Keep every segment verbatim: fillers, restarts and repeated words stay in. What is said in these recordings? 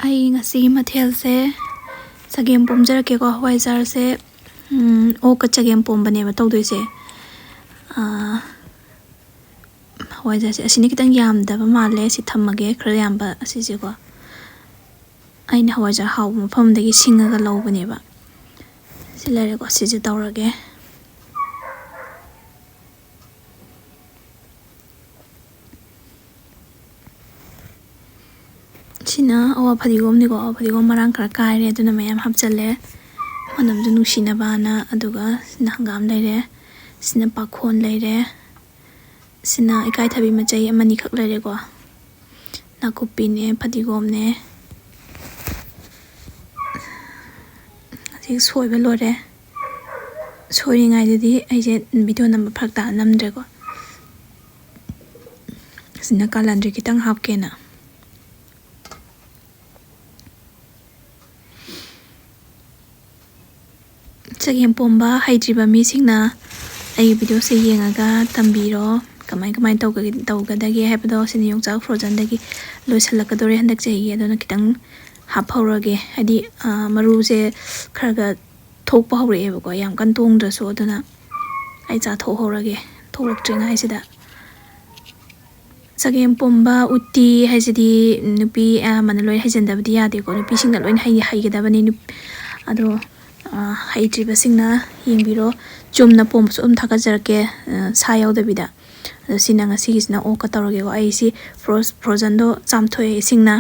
ꯑꯩ ꯉꯁꯤꯒꯤ ꯃꯊꯦꯜꯁꯦ ꯆꯒꯦꯝ ꯄꯣꯝꯖꯔꯛꯀꯦꯀꯣ꯫ ꯍꯋꯥꯏꯖꯥꯔꯁꯦ, ꯎꯝ, ꯑꯣꯛꯀ ꯆꯒꯦꯝ ꯄꯣꯝꯕꯅꯦꯕ ꯇꯧꯗꯣꯏꯁꯦ꯫ ꯑꯥ, ꯍꯋꯥꯏꯖꯥꯔꯁꯦ ꯑꯁꯤꯅ ꯈꯤꯇꯪ ꯌꯥꯝꯗꯕ ꯃꯥꯜꯂꯦ꯫ ꯁꯤ ꯊꯝꯃꯒꯦ, ꯈꯔ ꯌꯥꯝꯕ ꯑꯁꯤꯁꯦꯀꯣ꯫ ꯑꯩꯅ ꯍꯋꯥꯏꯖꯥꯔ ꯍꯥꯎꯕ ꯃꯐꯝꯗꯒꯤ ꯁꯤꯡꯉꯒ ꯂꯧꯕꯅꯦꯕ꯫ ꯁꯤ ꯂꯩꯔꯦꯀꯣ, ꯁꯤꯁꯦ ꯇꯧꯔꯒꯦ꯫ ꯁꯤꯅ ꯑꯋꯥ ꯐꯗꯤꯒꯣꯝꯅꯤꯀꯣ꯫ ꯑꯋꯥ ꯐꯗꯤꯒꯣꯝ ꯃꯔꯥꯡ ꯈꯔ ꯀꯥꯏꯔꯦ, ꯑꯗꯨꯅ ꯃꯌꯥꯝ ꯍꯥꯞꯆꯜꯂꯦ, ꯃꯅꯝꯁꯨ ꯅꯨꯡꯁꯤꯅꯕꯅ꯫ ꯑꯗꯨꯒ ꯁꯤꯅ ꯍꯪꯒꯥꯝ ꯂꯩꯔꯦ, ꯁꯤꯅ ꯄꯥꯈꯣꯟ ꯂꯩꯔꯦ, ꯁꯤꯅ ꯏꯀꯥꯏꯊꯕꯤ ꯃꯆꯩ ꯑꯃꯅꯤꯈꯛ ꯂꯩꯔꯦꯀꯣ꯫ ꯅꯥꯀꯨꯞꯄꯤꯅꯦ, ꯐꯗꯤꯒꯣꯝꯅꯦ꯫ ꯍꯧꯖꯤꯛ ꯁꯣꯏꯕ ꯂꯣꯏꯔꯦ꯫ ꯁꯣꯏꯔꯤꯉꯩꯗꯗꯤ ꯑꯩꯁꯦ ꯚꯤꯗꯤꯑꯣ ꯅꯝꯕ ꯐꯔꯛ ꯇꯥꯅ ꯅꯝꯗ꯭ꯔꯦꯀꯣ꯫ ꯁꯤꯅ ꯀꯥꯂꯟꯗ꯭ꯔꯤ ꯈꯤꯇꯪ ꯍꯥꯞꯀꯦꯅ꯫ ꯆꯒꯦꯝ ꯄꯣꯝꯕ ꯍꯩꯇ꯭ꯔꯤꯕ ꯃꯤꯁꯤꯡꯅ ꯑꯩꯒꯤ ꯚꯤꯗꯤꯑꯣꯁꯦ ꯌꯦꯡꯉꯒ ꯇꯝꯕꯤꯔꯣ꯫ ꯀꯃꯥꯏ ꯀꯃꯥꯏ ꯇꯧꯒ-, ꯇꯧꯒꯗꯒꯦ ꯍꯥꯏꯕꯗꯣ꯫ ꯁꯤꯅ ꯌꯣꯡꯆꯥꯛ ꯐ꯭ꯔꯣꯖꯟꯗꯒꯤ ꯂꯣꯏꯁꯤꯜꯂꯛꯀꯗꯧꯔꯦ ꯍꯟꯗꯛ ꯆꯍꯤꯒꯤ꯫ ꯑꯗꯨꯅ ꯈꯤꯇꯪ ꯍꯥꯞꯍꯧꯔꯒꯦ꯫ ꯍꯥꯏꯗꯤ, ꯑ, ꯃꯔꯨꯁꯦ ꯈꯔ ꯈꯔ ꯊꯣꯛꯄ ꯍꯧꯔꯛꯑꯦꯕꯀꯣ, ꯌꯥꯝ ꯀꯟꯅ ꯇꯣꯡꯗ꯭ꯔꯁꯨ꯫ ꯑꯗꯨꯅ ꯑꯩ ꯆꯥꯊꯣꯛꯍꯧꯔꯒꯦ ꯊꯣꯛꯂꯛꯇ꯭ꯔꯤꯉꯩꯁꯤꯗ꯫ ꯆꯒꯦꯝ ꯄꯣꯝꯕ, ꯎꯇꯤ ꯍꯥꯏꯁꯤꯗꯤ ꯅꯨꯄꯤ ꯑꯌꯥꯝꯕꯅ ꯂꯣꯏ ꯍꯩꯖꯟꯗꯕꯗꯤ ꯌꯥꯗꯦꯀꯣ, ꯅꯨꯄꯤꯁꯤꯡꯅ ꯂꯣꯏꯅ ꯍꯩ-, ꯍꯩꯒꯗꯕꯅꯤ꯫ ꯅꯨꯞ-, ꯑꯗꯣ, ꯑ, ꯍꯩꯇ꯭ꯔꯤꯕꯁꯤꯡꯅ ꯌꯦꯡꯕꯤꯔꯣ꯫ ꯆꯨꯝꯅ ꯄꯣꯝꯕꯁꯨ ꯑꯗꯨꯝ ꯊꯥꯒꯠꯆꯔꯛꯀꯦ, ꯑ, ꯁꯥ ꯌꯥꯎꯗꯕꯤꯗ꯫ ꯑꯗꯣ ꯁꯤꯅ ꯉꯁꯤꯒꯤꯁꯤꯅ ꯑꯣꯛꯀ ꯇꯧꯔꯒꯦꯀꯣ꯫ ꯑꯩ ꯁꯤ ꯐ꯭ꯔꯣꯁ-, ꯐ꯭ꯔꯣꯖꯟꯗꯣ ꯆꯥꯝꯊꯣꯛꯑꯦ ꯏꯁꯤꯡꯅ꯫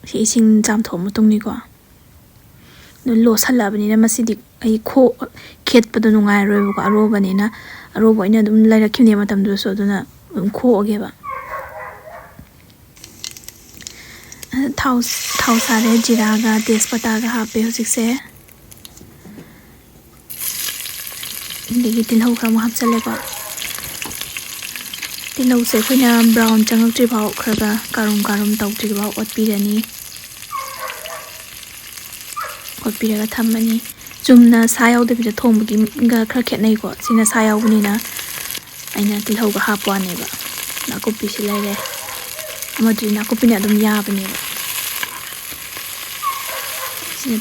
ꯁꯤ ꯏꯁꯤꯡ ꯆꯥꯝꯊꯣꯛꯑ ꯃꯇꯨꯡꯅꯤꯀꯣ꯫ ꯑꯗꯨ ꯂꯣꯠꯁꯜꯂꯛꯑꯕꯅꯤꯅ ꯃꯁꯤꯗꯤ ꯑꯩ ꯈꯣ-, ꯈꯦꯠꯄꯗꯣ ꯅꯨꯡꯉꯥꯏꯔꯣꯏꯕꯀꯣ, ꯑꯔꯣꯕꯅꯤꯅ꯫ ꯑꯔꯣꯕ ꯑꯣꯏꯅ ꯑꯗꯨꯝ ꯂꯩꯔꯛꯈꯤꯕꯅꯦ ꯃꯇꯝꯗꯨꯗꯁꯨ, ꯑꯗꯨꯅ ꯑꯗꯨꯝ ꯈꯣꯛꯑꯒꯦꯕ꯫ ꯊꯥꯎ, ꯊꯥꯎ ꯁꯥꯔꯦ, ꯖꯤꯔꯥꯒ ꯇꯦꯖꯄꯇꯥꯒ ꯍꯥꯞꯄꯦ ꯍꯧꯖꯤꯛꯁꯦ꯫ ꯑꯗꯒꯤ ꯇꯤꯜꯍꯧ ꯈꯔ ꯑꯃꯨꯛ ꯍꯥꯞꯆꯜꯂꯦꯀꯣ꯫ ꯇꯤꯜꯍꯧꯁꯦ ꯑꯩꯈꯣꯏꯅ ꯕ꯭ꯔꯥꯎꯟ ꯆꯪꯉꯛꯇ꯭ꯔꯤꯐꯥꯎ ꯈꯔ ꯈꯔ ꯀꯥꯔꯨꯝ ꯀꯥꯔꯨꯝ ꯇꯧꯗ꯭ꯔꯤꯐꯥꯎ ꯑꯣꯠꯄꯤꯔꯅꯤ꯫ ꯑꯣꯠꯄꯤꯔꯒ ꯊꯝꯃꯅꯤ꯫ ꯆꯨꯝꯅ ꯁꯥ ꯌꯥꯎꯗꯕꯤꯗ ꯊꯣꯡꯕꯒꯤꯒ ꯈꯔ ꯈꯦꯠꯅꯩꯀꯣ꯫ ꯁꯤꯅ ꯁꯥ ꯌꯥꯎꯕꯅꯤꯅ ꯑꯩꯅ ꯇꯤꯜꯍꯧꯒ ꯍꯥꯞꯄ ꯋꯥꯅꯦꯕ꯫ ꯅꯥꯀꯨꯞꯄꯤꯁꯤ ꯂꯩꯔꯦ꯫ ꯑꯃꯗꯨꯗꯤ ꯅꯥꯀꯨꯞꯄꯤꯅ ꯑꯗꯨꯝ ꯌꯥꯕꯅꯦꯕ꯫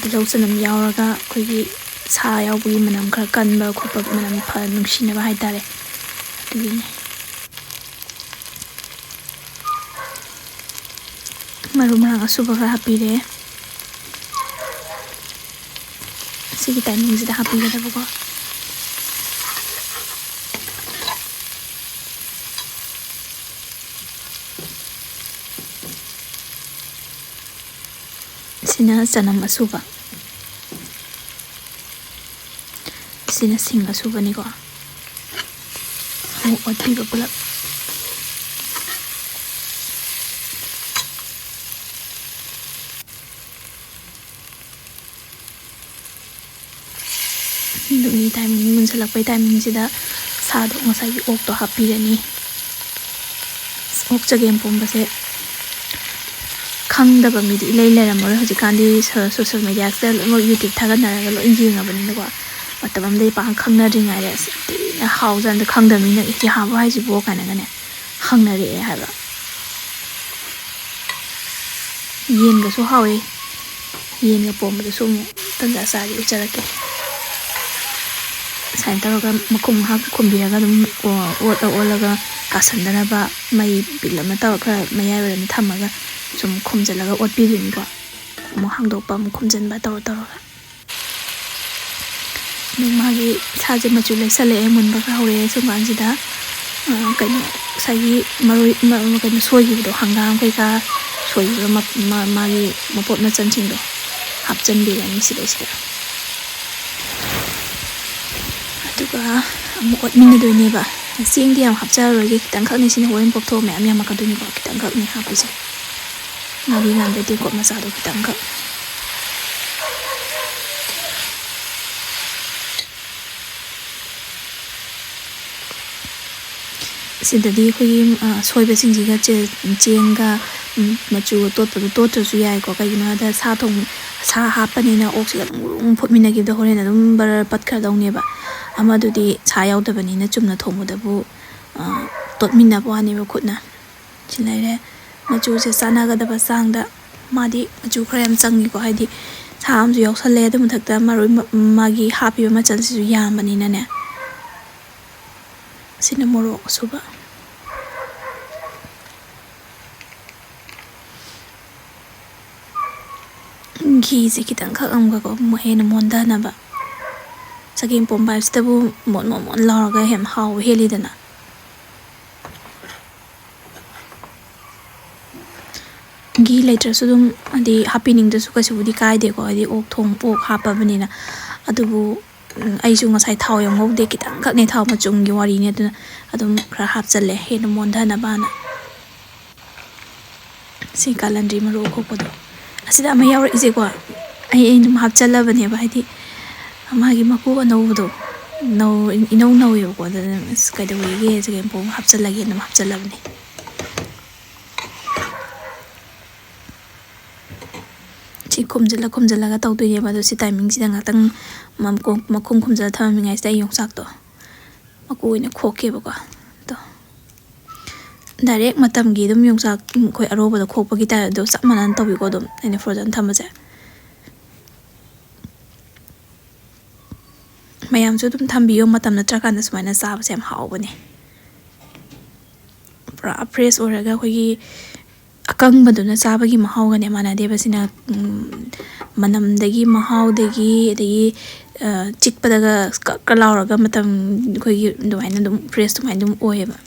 ꯇꯤꯜꯍꯧ ꯆꯅꯝ ꯌꯥꯎꯔꯒ ꯑꯩꯈꯣꯏꯒꯤ ꯁꯥ ꯌꯥꯎꯕꯒꯤ ꯃꯅꯝ ꯈꯔ ꯀꯟꯕ ꯈꯣꯠꯄ, ꯃꯅꯝ ꯐ-, ꯅꯨꯡꯁꯤꯅꯕ ꯍꯥꯏꯇꯥꯔꯦ꯫ ꯑꯗꯨꯒꯤꯅꯦ꯫ ꯃꯔꯨ ꯃꯔꯥꯡ ꯑꯁꯨꯕ ꯈꯔ ꯍꯥꯞꯄꯤꯔꯦ꯫ ꯁꯤꯒꯤ timingꯁꯤꯗ ꯍꯥꯞꯄꯤꯒꯗꯕꯀꯣ꯫ ꯁꯤꯅ ꯆꯅꯝ ꯑꯁꯨꯕ, ꯁꯤꯅ ꯁꯤꯡ ꯑꯁꯨꯕꯅꯤꯀꯣ꯫ ꯑꯃꯨꯛ ꯑꯣꯠꯄꯤꯕ ꯄꯨꯂꯞ꯫ ꯑꯗꯨꯒꯤ timing, ꯃꯨꯟꯁꯤꯜꯂꯛꯄꯩ timingꯁꯤꯗ ꯁꯥꯗꯣ, ꯉꯁꯥꯏꯒꯤ ꯑꯣꯛꯇꯣ ꯍꯥꯞꯄꯤꯔꯅꯤ꯫ ꯑꯣꯛ ꯆꯒꯦꯝ ꯄꯣꯝꯕꯁꯦ ꯈꯪꯗꯕ ꯃꯤꯗꯤ ꯏꯂꯩ ꯂꯩꯔꯝꯃꯔꯣꯏ꯫ ꯍꯧꯖꯤꯛꯀꯥꯟꯗꯤ ꯁ-, social mediaꯁꯤꯗ ꯂꯣꯏꯅꯃꯛ YouTube ꯊꯥꯒꯠꯅꯔꯒ ꯂꯣꯏ ꯌꯦꯡꯉꯕꯅꯤꯅꯀꯣ꯫ ꯃꯇꯝ ꯑꯃꯗꯗꯤ ꯄꯥꯛ ꯈꯪꯅꯗ꯭ꯔꯤꯉꯩꯗ "ꯑꯁ, ꯌꯥꯝ ꯊꯤꯅ ꯍꯥꯎꯖꯥꯠꯅꯤ, ꯈꯪꯗꯕ ꯃꯤꯅ ꯏꯁ ꯍꯥꯞꯄ ꯍꯥꯏꯁꯤꯕꯣ?" ꯀꯥꯏꯅꯒꯅꯦ ꯍꯪꯅꯔꯛꯑꯦ ꯍꯥꯏꯕ꯫ ꯌꯦꯟꯒꯁꯨ ꯍꯥꯎꯋꯦ꯫ ꯌꯦꯟꯒ ꯄꯣꯝꯕꯗꯨꯁꯨ ꯑꯃꯨꯛ ꯇꯟꯖꯥ ꯆꯥꯔꯗꯤ ꯎꯠꯆꯔꯛꯀꯦ꯫ ꯁꯨꯃꯥꯏꯅ ꯇꯧꯔꯒ ꯃꯈꯨꯝ ꯉꯥꯏꯍꯥꯛ ꯈꯨꯝꯕꯤꯔꯒ ꯑꯗꯨꯝ ꯑꯣꯠꯂ ꯑꯣꯠꯂꯒ ꯀꯥꯁꯟꯗꯅꯕ ꯃꯩ ꯄꯤꯛꯂꯞꯅ ꯇꯧꯔ ꯈꯔ ꯃꯌꯥꯏ ꯑꯣꯏꯔꯞꯅ ꯊꯝꯃꯒ ꯁꯨꯝ ꯈꯨꯝꯖꯤꯜꯂꯒ ꯑꯣꯠꯄꯤꯗꯣꯏꯅꯤꯀꯣ꯫ ꯑꯃꯨꯛ ꯍꯥꯡꯗꯣꯛꯄ, ꯑꯃꯨꯛ ꯈꯨꯝꯖꯤꯟꯕ ꯇꯧꯔ ꯇꯧꯔꯒ꯫ ꯑꯗꯨ ꯃꯥꯒꯤ ꯁꯥꯁꯦ ꯃꯆꯨ ꯂꯩꯁꯜꯂꯛꯑꯦ, ꯃꯨꯟꯕ ꯈꯔ ꯍꯧꯔꯛꯑꯦ꯫ ꯁꯨꯝ ꯀꯥꯟꯁꯤꯗ, ꯑ, ꯀꯩꯅꯣ, ꯉꯁꯥꯏꯒꯤ ꯃꯔꯣꯏ, ꯃ-, ꯀꯩꯅꯣ ꯁꯣꯏꯈꯤꯕꯗꯣ, ꯍꯪꯒꯥꯝ ꯀꯩꯀꯥ ꯁꯣꯏꯈꯤꯕ ꯃ-, ꯃ-, ꯃꯥꯒꯤ ꯃꯄꯣꯠ ꯃꯆꯜꯁꯤꯡꯗꯣ ꯍꯥꯞꯆꯤꯟꯕꯤꯔꯅꯤ ꯁꯤꯗꯩꯁꯤꯗ꯫ ꯑꯗꯨꯒ ꯑꯃꯨꯛ ꯑꯣꯠꯃꯤꯟꯅꯗꯣꯏꯅꯦꯕ꯫ ꯆꯦꯡꯗꯤ ꯌꯥꯝ ꯍꯥꯞꯆꯔꯔꯣꯏꯒꯦ, ꯈꯤꯇꯪꯈꯛꯅꯤ꯫ ꯁꯤꯅ ꯍꯣꯔꯦꯟ ꯄꯣꯞꯊꯣꯛꯑ ꯃꯌꯥꯝ ꯌꯥꯝꯃꯛꯀꯗꯣꯏꯅꯤꯀꯣ, ꯈꯤꯇꯪꯈꯛꯅꯤ ꯍꯥꯞꯄꯤꯁꯦ꯫ ꯉꯥꯔꯤ ꯉꯥꯟꯕ ꯇꯦꯡꯀꯣꯠ ꯃꯆꯥꯗꯣ ꯈꯤꯇꯪꯈꯛ꯫ ꯁꯤꯗꯗꯤ ꯑꯩꯈꯣꯏꯒꯤ, ꯑ, ꯁꯣꯏꯕꯁꯤꯡꯁꯤꯒ ꯆꯦ-, ꯆꯦꯡꯒ, ꯎꯝ, ꯃꯆꯨꯒ ꯇꯣꯠꯄꯗꯣ ꯇꯣꯠꯇ꯭ꯔꯁꯨ ꯌꯥꯏꯀꯣ꯫ ꯀꯩꯒꯤꯅꯣ ꯍꯥꯏꯗ ꯁꯥ ꯊꯣꯡ-, ꯁꯥ ꯍꯥꯞꯄꯅꯤꯅ ꯑꯣꯛꯁꯤꯒ ꯑꯗꯨꯝ ꯒ꯭ꯔꯨꯡ ꯐꯨꯠꯃꯤꯟꯅꯈꯤꯕꯗ ꯍꯣꯔꯦꯟ ꯑꯗꯨꯝ ꯕꯔ ꯄꯠꯈ꯭ꯔꯗꯧꯅꯦꯕ꯫ ꯑꯃꯗꯨꯗꯤ ꯁꯥ ꯌꯥꯎꯗꯕꯅꯤꯅ ꯆꯨꯝꯅ ꯊꯣꯡꯕꯗꯕꯨ, ꯑ, ꯇꯣꯠꯃꯤꯟꯅꯕ ꯋꯥꯅꯦꯕ ꯈꯨꯠꯅ꯫ ꯁꯤ ꯂꯩꯔꯦ꯫ ꯃꯆꯨꯁꯦ ꯆꯥꯟꯅꯒꯗꯕ ꯆꯥꯡꯗ, ꯃꯥꯗꯤ ꯃꯆꯨ ꯈꯔ ꯌꯥꯝ ꯆꯪꯉꯤꯀꯣ, ꯍꯥꯏꯗꯤ ꯁꯥ ꯁꯥ ꯑꯃꯁꯨ ꯌꯥꯎꯁꯜꯂꯦ꯫ ꯑꯗꯨ ꯃꯊꯛꯇ ꯃꯔꯣꯏ ꯃ-, ꯃꯥꯒꯤ ꯍꯥꯞꯄꯤꯕ ꯃꯆꯜꯁꯤꯁꯨ ꯌꯥꯝꯕꯅꯤꯅꯅꯦ꯫ ꯁꯤꯅ ꯃꯣꯔꯣꯛ ꯑꯁꯨꯕ꯫ ꯘꯤꯁꯦ ꯈꯤꯇꯪꯈꯛ ꯑꯃꯒꯀꯣ, ꯃꯨ-, ꯍꯦꯟꯅ ꯃꯣꯟꯊꯅꯕ꯫ ꯆꯒꯦꯝꯄꯣꯝꯕ ꯍꯥꯏꯕꯁꯤꯗꯕꯨ ꯃꯣꯟ ꯃꯣꯟ ꯃꯣꯟ ꯂꯥꯎꯔꯒ ꯍꯦꯟꯅ ꯍꯥꯎꯕ ꯍꯦꯜꯂꯤꯗꯅ꯫ ꯘꯤ ꯂꯩꯇ꯭ꯔꯁꯨ ꯑꯗꯨꯝ, ꯍꯥꯏꯗꯤ, ꯍꯥꯞꯄꯤꯅꯤꯡꯗ꯭ꯔꯁꯨ ꯀꯩꯁꯨꯕꯨꯗꯤ ꯀꯥꯏꯗꯦꯀꯣ, ꯍꯥꯏꯗꯤ ꯑꯣꯛ ꯊꯣꯡ-, ꯑꯣꯛ ꯍꯥꯞꯄꯕꯅꯤꯅ꯫ ꯑꯗꯨꯕꯨ, ꯎꯝ, ꯑꯩꯁꯨ ꯉꯁꯥꯏ ꯊꯥꯎ ꯌꯥꯝ ꯉꯧꯗꯦ, ꯈꯤꯇꯪꯈꯛꯅꯦ, ꯊꯥꯎ ꯃꯆꯨꯝꯒꯤ ꯋꯥꯔꯤꯅꯦ, ꯑꯗꯨꯅ ꯑꯗꯨꯝ ꯈꯔ ꯍꯥꯞꯆꯜꯂꯦ ꯍꯦꯟꯅ ꯃꯣꯟꯊꯅꯕꯅ꯫ ꯁꯤ ꯀꯥꯂꯟꯗ꯭ꯔꯤ ꯃꯔꯨ ꯑꯈꯣꯛꯄꯗꯣ꯫ ꯑꯁꯤꯗ ꯑꯃ ꯌꯥꯎꯔꯛꯏꯁꯦꯀꯣ, ꯑꯩ, ꯑꯩ ꯑꯗꯨꯝ ꯍꯥꯞꯆꯜꯂꯕꯅꯦꯕ, ꯍꯥꯏꯗꯤ ꯃꯥꯒꯤ ꯃꯀꯨ ꯑꯅꯧꯕꯗꯣ ꯅꯧ-, ꯏꯅꯧ ꯅꯧꯋꯦꯕꯀꯣ, ꯑꯗꯨꯅ ꯑꯁ, ꯀꯩꯗꯧꯋꯦꯒꯦ, ꯆꯒꯦꯝ ꯄꯣꯝ ꯍꯥꯞꯆꯜꯂꯒꯦ ꯑꯗꯨꯝ ꯍꯥꯞꯆꯜꯂꯕꯅꯦ꯫ ꯁꯤ ꯈꯨꯝꯖꯤꯜꯂ ꯈꯨꯝꯖꯤꯜꯂꯒ ꯇꯧꯗꯣꯏꯅꯦꯕ꯫ ꯑꯗꯣ ꯁꯤ ꯇꯥꯏꯃꯤꯡꯁꯤꯗ ꯉꯥꯛꯇꯪ ꯃꯈꯣꯡ-, ꯃꯈꯨꯝ ꯈꯨꯝꯖꯤꯜꯂ ꯊꯝꯃꯝꯃꯤꯉꯩꯁꯤꯗ ꯑꯩ ꯌꯣꯡꯆꯥꯛꯇꯣ ꯃꯀꯨ ꯑꯣꯏꯅ ꯈꯣꯛꯀꯦꯕꯀꯣ꯫ ꯑꯗꯣ direct ꯃꯇꯝꯒꯤ ꯑꯗꯨꯝ ꯌꯣꯡꯆꯥꯛ ꯑꯩꯈꯣꯏ ꯑꯔꯣꯕꯗ ꯈꯣꯛꯄꯒꯤ type ꯑꯗꯣ ꯆꯞ ꯃꯥꯟꯅꯅ ꯇꯧꯕꯤꯀꯣ, ꯑꯗꯨꯝ ꯑꯩꯅ frozen ꯊꯝꯕꯁꯦ꯫ ꯃꯌꯥꯝꯁꯨ ꯑꯗꯨꯝ ꯊꯝꯕꯤꯌꯣ, ꯃꯇꯝ ꯅꯠꯇ꯭ꯔꯀꯥꯟꯗ ꯁꯨꯃꯥꯏꯅ ꯆꯥꯕꯁꯦ ꯌꯥꯝ ꯍꯥꯎꯕꯅꯦ꯫ ꯄꯨꯔꯥ fresh ꯑꯣꯏꯔꯒ ꯑꯩꯈꯣꯏꯒꯤ ꯑꯀꯪꯕꯗꯨꯅ ꯆꯥꯕꯒꯤ ꯃꯍꯥꯎꯒꯅꯦ ꯃꯥꯟꯅꯗꯦꯕ꯫ ꯁꯤꯅ, ꯎꯝ, ꯃꯅꯝꯗꯒꯤ, ꯃꯍꯥꯎꯗꯒꯤ, ꯑꯗꯒꯤ, ꯑ, ꯆꯤꯛꯄꯗꯒ ꯀꯛ ꯀꯛ ꯂꯥꯎꯔꯒ ꯃꯇꯝ ꯑꯩꯈꯣꯏꯒꯤ ꯑꯗꯨꯃꯥꯏꯅ ꯑꯗꯨꯝ fresh ꯑꯗꯨꯃꯥꯏꯅ ꯑꯗꯨꯝ ꯑꯣꯏꯌꯦꯕ꯫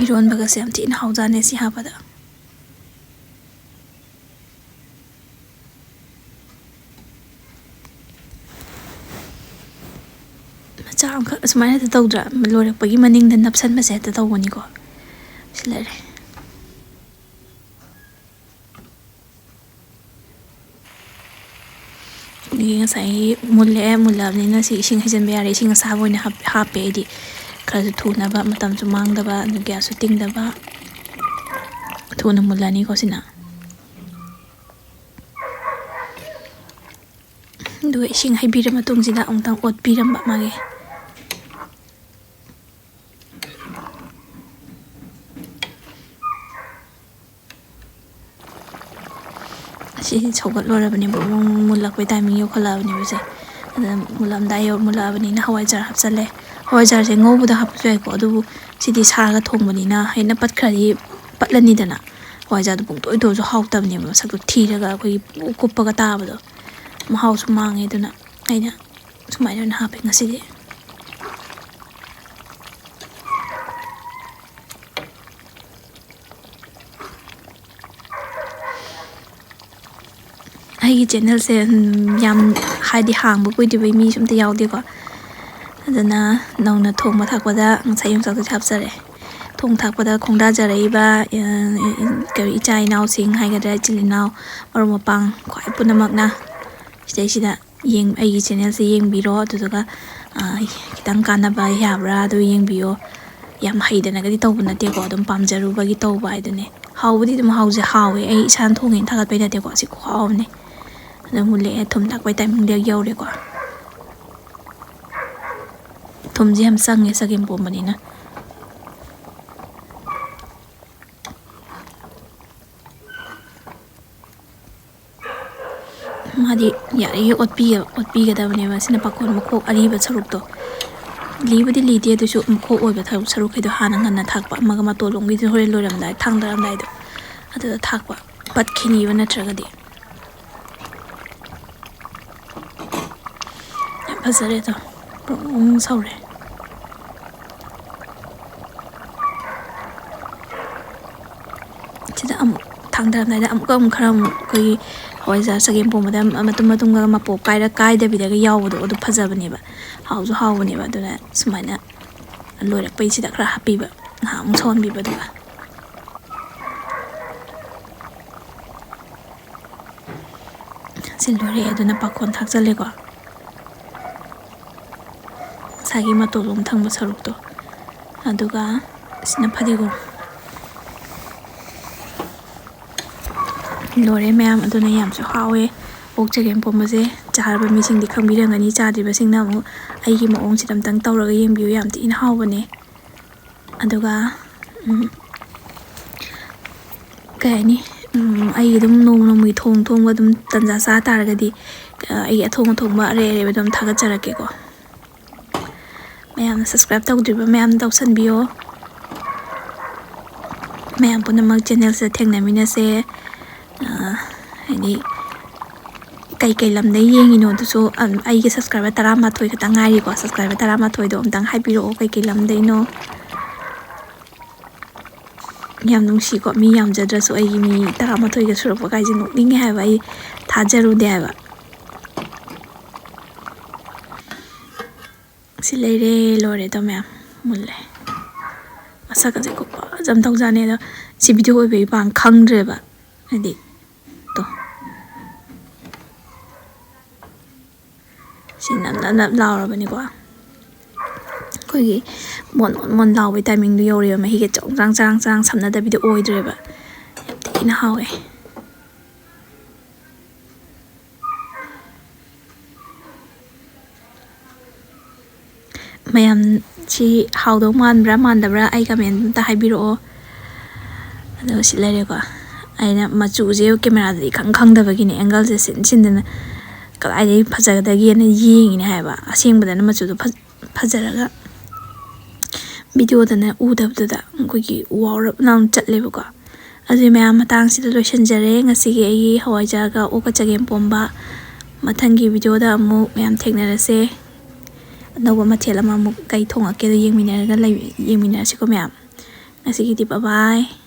ꯏꯔꯣꯟꯕꯒꯁꯦ ꯌꯥꯝ ꯊꯤꯅ ꯍꯥꯎꯖꯥꯠꯅꯦ ꯁꯤ ꯍꯥꯞꯄꯗ꯫ ꯃꯆꯥ ꯑꯃꯈꯛ ꯑꯁꯨꯃꯥꯏꯅ ꯍꯦꯛꯇ ꯇꯧꯗ꯭ꯔꯥ? ꯂꯣꯏꯔꯛꯄꯒꯤ ꯃꯅꯤꯡꯗ ꯅꯞꯁꯟꯕꯁꯦ ꯍꯦꯛꯇ ꯇꯧꯕꯅꯤꯀꯣ꯫ ꯁꯤ ꯂꯩꯔꯦ꯫ ꯑꯗꯒꯤ ꯉꯁꯥꯏꯒꯤ ꯃꯨꯜꯂꯛꯑꯦ, ꯃꯨꯜꯂꯛꯑꯕꯅꯤꯅ ꯁꯤ ꯏꯁꯤꯡ ꯍꯩꯖꯤꯟꯕ ꯌꯥꯔꯦ꯫ ꯏꯁꯤꯡ ꯑꯁꯥꯕ ꯑꯣꯏꯅ ꯍꯥꯞ-, ꯍꯥꯞꯄꯦ ꯑꯩꯗꯤ, ꯈꯔꯁꯨ ꯊꯨꯅꯕ, ꯃꯇꯝꯁꯨ ꯃꯥꯡꯗꯕ, ꯑꯗꯨ gas ꯁꯨ ꯇꯤꯡꯗꯕ, ꯊꯨꯅ ꯃꯨꯜꯂꯅꯤꯀꯣ ꯁꯤꯅ꯫ ꯑꯗꯨꯒ ꯏꯁꯤꯡ ꯍꯩꯕꯤꯔ ꯃꯇꯨꯡꯁꯤꯗ ꯑꯃꯨꯛꯇꯪ ꯑꯣꯠꯄꯤꯔꯝꯕ ꯃꯥꯒꯤ꯫ ꯑꯁꯤ ꯁꯧꯒꯠꯂꯣꯏꯔꯕꯅꯦꯕ, ꯃꯨꯜꯂꯛꯄꯩ timing ꯌꯧꯈꯠꯂꯛꯑꯕꯅꯦꯕ ꯁꯦ꯫ ꯑꯗ ꯃꯨꯜꯂꯝꯗꯥꯏ ꯌꯧ-, ꯃꯨꯜꯂꯛꯑꯕꯅꯤꯅ ꯍꯋꯥꯏꯖꯥꯔ ꯍꯥꯞꯆꯜꯂꯦ꯫ ꯍꯋꯥꯏꯖꯥꯔꯁꯦ ꯉꯧꯕꯗ ꯍꯥꯞꯄꯁꯨ ꯌꯥꯏꯀꯣ, ꯑꯗꯨꯕꯨ ꯁꯤꯗꯤ ꯁꯥꯔꯒ ꯊꯣꯡꯕꯅꯤꯅ ꯍꯦꯟꯅ ꯄꯠꯈ꯭ꯔꯗꯤ ꯄꯠꯂꯅꯤꯗꯅ꯫ ꯍꯋꯥꯏꯖꯥꯔꯗꯣ ꯄꯨꯡꯇꯣꯏ ꯇꯣꯏꯔꯁꯨ ꯍꯥꯎꯇꯕꯅꯦꯕ, ꯃꯁꯛꯇꯣ ꯊꯤꯔꯒ ꯑꯩꯈꯣꯏꯒꯤ ꯄꯨꯡꯀꯨꯞ ꯀꯨꯞꯄꯒ ꯇꯥꯕꯗꯣ꯫ ꯃꯍꯥꯎꯁꯨ ꯃꯥꯡꯉꯦ꯫ ꯑꯗꯨꯅ ꯑꯩꯅ ꯁꯨꯃꯥꯏꯅ ꯑꯣꯏꯅ ꯍꯥꯞꯄꯦ ꯉꯁꯤꯗꯤ꯫ ꯑꯩꯒꯤ channelꯁꯦ, ꯎꯝ, ꯌꯥꯝ ꯍꯥꯏꯗꯤ ꯍꯥꯡꯕ ꯀꯨꯏꯗ꯭ꯔꯤꯕꯩ ꯃꯤꯁꯨ ꯑꯝꯇ ꯌꯥꯎꯗꯦꯀꯣ꯫ ꯑꯗꯨꯅ ꯅꯧꯅ ꯊꯣꯡꯕ ꯊꯥꯛꯄꯗ ꯉꯁꯥꯏ ꯌꯣꯡꯆꯥꯛꯇꯨꯁꯨ ꯍꯥꯞꯆꯔꯦ꯫ ꯊꯣꯡ ꯊꯥꯛꯄꯗ ꯈꯣꯡꯗꯥꯖꯔꯛꯏꯕ, ꯑ, ꯀꯔꯤ, ꯏꯆꯥ ꯏꯅꯥꯎꯁꯤꯡ ꯍꯥꯏꯒꯗ꯭ꯔꯥ, ꯏꯆꯤꯜ ꯏꯅꯥꯎ, ꯃꯔꯨꯞ ꯃꯄꯥꯡ ꯈ꯭ꯋꯥꯏ ꯄꯨꯝꯅꯃꯛꯅ ꯁꯤꯗꯩꯁꯤꯗ ꯌꯦꯡ-, ꯑꯩꯒꯤ channelꯁꯦ ꯌꯦꯡꯕꯤꯔꯣ꯫ ꯑꯗꯨꯗꯨꯒ, ꯑ, ꯈꯤꯇꯪ ꯀꯥꯟꯅꯕ ꯌꯥꯕ꯭ꯔꯥ ꯑꯗꯨ ꯌꯦꯡꯕꯤꯌꯣ꯫ ꯌꯥꯝ ꯍꯩꯗꯅꯒꯗꯤ ꯇꯧꯕ ꯅꯠꯇꯦꯀꯣ, ꯑꯗꯨꯝ ꯄꯥꯝꯖꯔꯨꯕꯒꯤ ꯇꯧꯕ ꯍꯥꯏꯗꯨꯅꯦ꯫ ꯍꯥꯎꯕꯗꯤ ꯑꯗꯨꯝ ꯍꯥꯎꯖ-, ꯍꯥꯎꯋꯦ꯫ ꯑꯩ ꯏꯁꯥꯅ ꯊꯣꯡꯉꯦꯅ ꯊꯥꯒꯠꯄꯩ ꯅꯠꯇꯦꯀꯣ, ꯑꯁꯤ ꯈꯨꯍꯥꯎ ꯑꯃꯅꯦ꯫ ꯑꯗꯨ ꯃꯨꯜꯂꯛꯑꯦ, ꯊꯨꯝ ꯊꯥꯛꯄꯩ timingꯗ ꯌꯧꯔꯦꯀꯣ꯫ ꯊꯨꯝꯁꯦ ꯌꯥꯝ ꯆꯪꯉꯦ ꯆꯒꯦꯝ ꯄꯣꯝꯕꯅꯤꯅ꯫ ꯃꯥꯗꯤ ꯌꯥꯔꯤꯒꯩ ꯑꯣꯠꯄꯤꯒ-, ꯑꯣꯠꯄꯤꯒꯗꯕꯅꯦꯕ꯫ ꯁꯤꯅ ꯄꯥꯈꯣꯟ ꯃꯈꯣꯛ ꯑꯔꯤꯕ ꯁꯔꯨꯛꯇꯣ꯫ ꯂꯤꯕꯨꯗꯤ ꯂꯤꯗꯦ, ꯑꯗꯨꯁꯨ ꯃꯈꯣꯛ ꯑꯣꯏꯕ ꯊ-, ꯁꯔꯨꯛꯈꯩꯗꯣ ꯍꯥꯟꯅ ꯉꯟꯅ ꯊꯥꯛꯄ, ꯑꯃꯒ ꯃꯇꯣꯟꯂꯣꯝꯒꯤꯗꯨ ꯍꯣꯔꯦꯟ ꯂꯣꯏꯔꯝꯗꯥꯏ, ꯊꯥꯡꯗꯔꯝꯗꯥꯏꯗꯣ ꯑꯗꯨꯗ ꯊꯥꯛꯄ꯫ ꯄꯠꯈꯤꯅꯤꯕ ꯅꯠꯇ꯭ꯔꯒꯗꯤ꯫ ꯌꯥꯝ ꯐꯖꯔꯦ ꯑꯗꯣ, ꯕ꯭ꯔꯣꯡ ꯁꯧꯔꯦ꯫ ꯁꯤꯗ ꯑꯃꯨꯛ ꯊꯥꯡꯗꯔꯝꯗꯥꯏꯗ ꯑꯃꯨꯛꯀ ꯑꯃꯨꯛ ꯈꯔ ꯑꯃꯨꯛ ꯑꯩꯈꯣꯏꯒꯤ ꯍꯋꯥꯏꯖꯥꯔ ꯆꯒꯦꯝ ꯄꯣꯝꯕꯗ ꯃꯇꯨꯝ ꯃꯇꯨꯝꯒ ꯃꯄꯣꯞ ꯀꯥꯏꯔ ꯀꯥꯏꯗꯕꯤꯗꯒ ꯌꯥꯎꯕꯗꯣ, ꯑꯗꯨ ꯐꯖꯕꯅꯦꯕ, ꯍꯥꯎꯁꯨ ꯍꯥꯎꯕꯅꯦꯕ꯫ ꯑꯗꯨꯅ ꯁꯨꯃꯥꯏꯅ ꯂꯣꯏꯔꯛꯄꯩꯁꯤꯗ ꯈꯔ ꯍꯥꯞꯄꯤꯕ, ꯉꯥꯏꯍꯥꯛ ꯑꯃꯨꯛ ꯁꯧꯍꯟꯕꯤꯕ꯫ ꯑꯗꯨꯒ ꯁꯤ ꯂꯣꯏꯔꯦ꯫ ꯑꯗꯨꯅ ꯄꯥꯈꯣꯟ ꯊꯥꯛꯆꯜꯂꯦꯀꯣ, ꯉꯁꯥꯏꯒꯤ ꯃꯇꯣꯜꯂꯣꯝ ꯊꯪꯕ ꯁꯔꯨꯛꯇꯣ꯫ ꯑꯗꯨꯒ ꯁꯤꯅ ꯐꯗꯤꯒꯣꯝ꯫ ꯂꯣꯏꯔꯦ ꯃꯌꯥꯝ꯫ ꯑꯗꯨꯅ ꯌꯥꯝꯁꯨ ꯍꯥꯎꯋꯦ ꯑꯣꯛ ꯆꯒꯦꯝ ꯄꯣꯝꯕꯁꯦ꯫ ꯆꯥꯔꯕ ꯃꯤꯁꯤꯡꯗꯤ ꯈꯪꯕꯤꯔꯝꯒꯅꯤ, ꯆꯥꯗ꯭ꯔꯤꯕꯁꯤꯡꯅ ꯑꯃꯨꯛ ꯑꯩꯒꯤ ꯃꯑꯣꯡꯁꯤꯗ ꯑꯝꯇꯪ ꯇꯧꯔꯒ ꯌꯦꯡꯕꯤꯌꯨ, ꯌꯥꯝ ꯊꯤꯅ ꯍꯥꯎꯕꯅꯦ꯫ ꯑꯗꯨꯒ, ꯎꯝ, ꯀꯩ ꯍꯥꯏꯅꯤ, ꯎꯝ, ꯑꯩ ꯑꯗꯨꯝ ꯅꯣꯡꯃ ꯅꯣꯡꯃꯒꯤ ꯊꯣꯡ ꯊꯣꯡꯕ ꯑꯗꯨꯝ ꯇꯟꯖꯥ ꯆꯥ ꯇꯥꯔꯒꯗꯤ, ꯑ, ꯑꯩꯒꯤ ꯑꯊꯣꯡ ꯑꯊꯣꯡꯕ ꯑꯔꯩ ꯑꯔꯩꯕ ꯑꯗꯨꯝ ꯊꯥꯒꯠꯆꯔꯛꯀꯦꯀꯣ꯫ ꯃꯌꯥꯝꯅ subscribe ꯇꯧꯗ꯭ꯔꯤꯕ ꯃꯌꯥꯝ ꯇꯧꯁꯟꯕꯤꯌꯣ꯫ ꯃꯌꯥꯝ ꯄꯨꯝꯅꯃꯛ channelꯁꯤꯗ ꯊꯦꯡꯅꯃꯤꯟꯅꯁꯦ꯫ ꯑ, ꯍꯥꯏꯗꯤ ꯀꯩꯀꯩ ꯂꯝꯗꯩ ꯌꯦꯡꯉꯤꯅꯣꯗꯨꯁꯨ, ꯑꯝ, ꯑꯩꯒꯤ subscriber ꯇꯔꯥꯃꯥꯊꯣꯏ ꯈꯛꯇ ꯉꯥꯏꯔꯤꯀꯣ꯫ Subscriber ꯇꯔꯥꯃꯥꯊꯣꯏꯗꯣ ꯑꯝꯇꯪ ꯍꯥꯏꯕꯤꯔꯛꯑꯣ, ꯀꯩꯀꯩ ꯂꯝꯗꯩꯅꯣ꯫ ꯌꯥꯝ ꯅꯨꯡꯁꯤꯀꯣ, ꯃꯤ ꯌꯥꯝꯖꯗ꯭ꯔꯁꯨ ꯑꯩꯒꯤ ꯃꯤ ꯇꯔꯥꯃꯥꯊꯣꯏꯒ ꯁꯨꯔꯛꯄ ꯀꯥꯏꯁꯦ ꯅꯣꯛꯅꯤꯡꯉꯦ ꯍꯥꯏꯕ, ꯑꯩ ꯊꯥꯖꯔꯨꯗꯦ ꯍꯥꯏꯕ꯫ ꯁꯤ ꯂꯩꯔꯦ, ꯂꯣꯏꯔꯦ ꯑꯗꯣ ꯃꯌꯥꯝ, ꯃꯨꯜꯂꯦ꯫ ꯃꯁꯛꯀꯁꯦ ꯈꯨꯐꯖ ꯑꯃ ꯇꯧꯖꯥꯠꯅꯤ꯫ ꯑꯗꯣ ꯁꯤ video ꯑꯣꯏꯕꯒꯤ ꯄꯥꯡ ꯈꯪꯗ꯭ꯔꯦꯕ, ꯍꯥꯏꯗꯤ, ꯇꯣ꯫ ꯁꯤ ꯅꯞ ꯅꯞ ꯅꯞ ꯂꯥꯎꯔꯕꯅꯤꯀꯣ꯫ ꯑꯩꯈꯣꯏꯒꯤ ꯃꯣꯟ ꯃꯣꯟ ꯃꯣꯟ ꯂꯥꯎꯕꯒꯤ timingꯗꯨ ꯌꯧꯔꯦꯕ꯫ ꯃꯍꯤꯒ ꯆꯔꯣꯡ ꯆꯔꯥꯡ ꯆꯔꯥꯡ ꯆꯔꯥꯡ ꯁꯝꯅꯗꯕꯤꯗ ꯑꯣꯏꯗ꯭ꯔꯦꯕ꯫ ꯌꯥꯝ ꯊꯤꯅ ꯍꯥꯎꯋꯦ꯫ ꯃꯌꯥꯝ ꯁꯤ ꯍꯥꯎꯗꯧ ꯃꯥꯟꯕ꯭ꯔꯥ ꯃꯥꯟꯗꯕ꯭ꯔꯥ ꯑꯩ comment ꯑꯝꯇ ꯍꯥꯏꯕꯤꯔꯛꯑꯣ꯫ ꯑꯗꯣ ꯁꯤ ꯂꯩꯔꯦꯀꯣ꯫ ꯑꯩꯅ ꯃꯆꯨꯁꯦ cameraꯗꯗꯤ ꯏꯈꯪ ꯈꯪꯗꯕꯒꯤꯅꯦ, angleꯁꯦ ꯁꯤꯟ ꯁꯤꯟꯗꯅ ꯀꯗꯥꯏꯗꯒꯤ ꯐꯖꯒꯗꯒꯦꯅ ꯌꯦꯡꯉꯤꯅꯦ ꯍꯥꯏꯕ꯫ ꯑꯁꯦꯡꯕꯗꯅ ꯃꯆꯨꯗꯣ ꯐꯖ-, ꯐꯖꯔꯒ videoꯗꯅ ꯎꯗꯕꯗꯨꯗ ꯑꯩꯈꯣꯏꯒꯤ ꯋꯥꯎꯔꯞ ꯂꯥꯎꯅ ꯆꯠꯂꯦꯕꯀꯣ꯫ ꯑꯗꯨꯗꯤ ꯃꯌꯥꯝ, ꯃꯇꯥꯡꯁꯤꯗ ꯂꯣꯏꯁꯤꯟꯖꯔꯦ ꯉꯁꯤꯒꯤ ꯑꯩꯒꯤ ꯍꯋꯥꯏꯖꯥꯔꯒ ꯑꯣꯛꯀ ꯆꯒꯦꯝꯄꯣꯝꯕ꯫ ꯃꯊꯪꯒꯤ videoꯗ ꯑꯃꯨꯛ ꯃꯌꯥꯝ ꯊꯦꯡꯅꯔꯁꯦ꯫ ꯑꯅꯧꯕ ꯃꯊꯦꯜ ꯑꯃꯃꯨꯛ ꯀꯩ ꯊꯣꯡꯉꯛꯀꯦꯗꯣ ꯌꯦꯡꯃꯤꯟꯅꯔꯒ ꯂꯩ-, ꯌꯦꯡꯃꯤꯟꯅꯔꯁꯤꯀꯣ ꯃꯌꯥꯝ꯫ ꯉꯁꯤꯒꯤꯗꯤ bye bye꯫